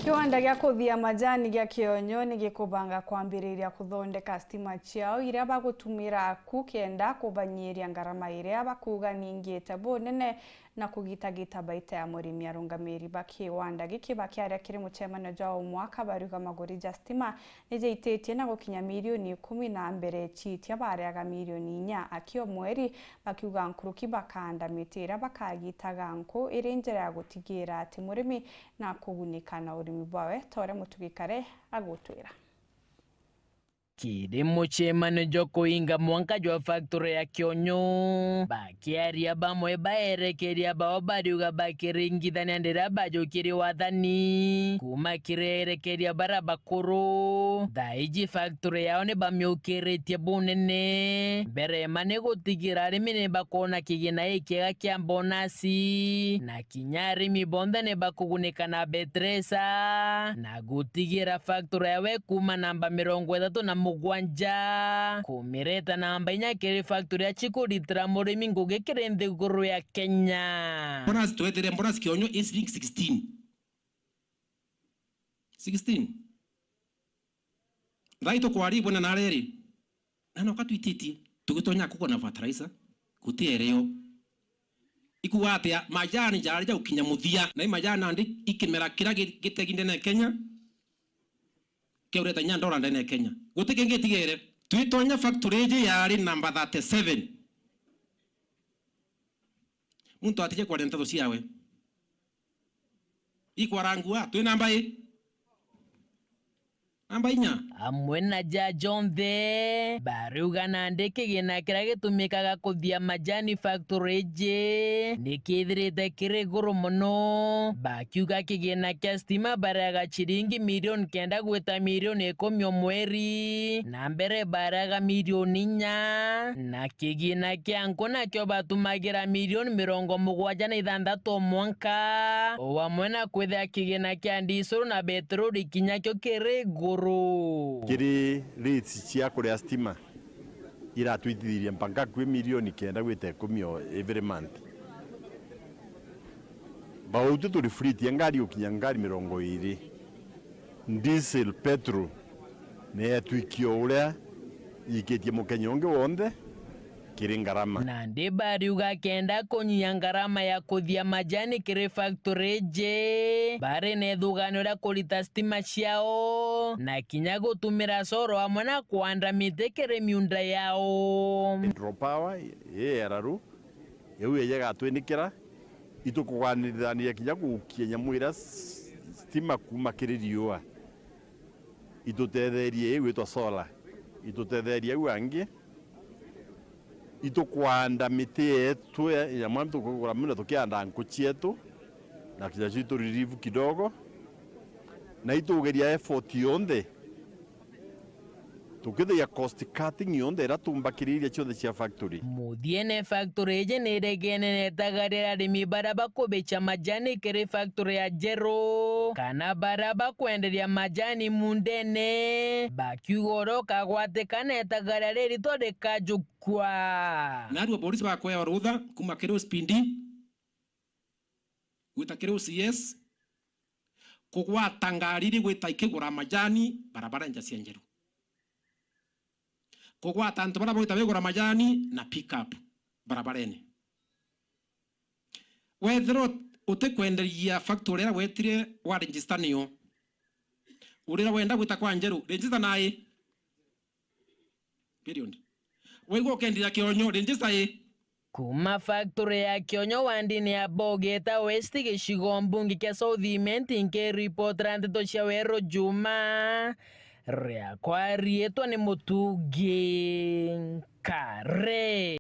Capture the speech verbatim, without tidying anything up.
Kiwanda gia kuthia majani gia Kionyo ni gikubanga kwambiriria kuthondeka stima ciao iria bagutumira ku kenda kubanyiria ngarama iria bakuuga ni ingiite bunene na kugitagita baita ya murimi. Arungamiri ba kiwanda giki bakiaria kiri mucemanio jwa o mwaka bariuga maguri ja stima ni jaititie na gukinya milioni ikumi na mbere ciitia bareaga milioni inya aki o mweri, bakiuga nkuruki bakanda miti iria bakagitaga nku iri njira ya gutigira ati murimi na kugunika na urimi bwawe, ta uria Mutugi Kare agutwira. Kiri mucemanio jwa kuinga mwanka jwa factory ya Kionyo, bakiaria bamwe ba erekeria bao bariuga bakiringithania ndiria bajukirie wathani kuuma kiri erekeria bara bakuru, thaa iji factory yao ni bamiukiritie bunene. Mbere ma ni gutigira arimi ni bakona kigina gikiega kia bonasi, na kinya arimi bonthe ni bakugunika na betresa, na gutigira factory yawe kuuma namba mirongo ithatu na mugwanja kumireta namba inya kiri factory ya cikuritira murimi ngugi kiri nthiguru ya Kenya. Bonus, twethere bonus Kionyo is sixteen. Sixteen. Thaa ii tukwaria ibwena na riri, na noka twititie, tugitonya kugura na fertilizer, guti erio. Ikuuga atia? Majani jari ja gukinya muthia, na i majani nandi i kimera kiria gi-, gitegi ndene ya Kenya, kiaureta inya ndora ndene ya Kenya. Guti kingi itigere. Twitonya factory iji yari namba thirty-seven. Muntu atije kwaria nteto ciawe. Ikwarangua, twi namba i? Namba inya. Amwe na ja jonthe, bariuga nandi kigina kiria gitumikaga kuthia majani factory iji ni kithirite kiri iguru mono, bakiuga kigina kia stima bareaga ciringi milioni kenda gwita milioni ikumi o mweri, na mbere bareaga milioni inya, na kigina kia nku nakio batumagira milioni mirongo mugwanja na ithanthatu o mwanka, o amwe na kwithira kigina kia ndisuru na beterori kinya kio kiri iguru. Kiri rates cia kuria stima iratwitithirie mpaka kwi milioni kenda gwita ikumi o every month. Bautu turi fleet ya ngari gukinya ngari mirongo iri. Diesel, petrol, ni yatwikie o uria ikitie mukenya ungi wonthe kiri ngarama. Nandi bariuga kenda kunyia ngarama ya kuthia majani kiri factory iji, bari na ithuganio ria kurita stima ciao, na kinya gutumira soro amwe na kuanda miti kiri miunda yao. Hydropower ii ya Raru, iu yeja igatwinikira, itukuganirithania kinya gukia nyamu iria s-, stima kuuma kiri riua. Itutetherie iu gwitwa solar. Itutetherie au angi. Itukwanda miti yetu ya, ya mwana tukugura munda tukianda nku cietu, na kinya cio itu relieve kidogo. Na itugeria effort yonthe tukithiria cost cutting yonthe iria tumbakiriria cionthe cia factory. Muthiene factory iji ni iregene na itagaria arimi baria bakubicha majani kiri factory ya Njeru, kana baria bakwenderia majani mundene, bakiuga uria ukagwatika na itagaria riritwa rikajukua. Narua borisi bakwewa rutha kuma kiri uspindi gwita kiri ucs, kugwata ngari iri gwita ikigura majani barabara nja cia Njeru. Kugwata antu baria bagwita bigura majani na pick up barabarene. Wethirwa utikwenderia factory iria wetire wa register nio. Urira wenda gwita kwa Njeru, register nai. Period. Waigua ukendia Kionyo, register i. Kuma factory ya Kionyo wandini ya Bogeta West, gicigo mbunge kia South Imenti, nkiripotera nteto cia Weru Juma. Riakwa riitwa ni Mutugi Nkare.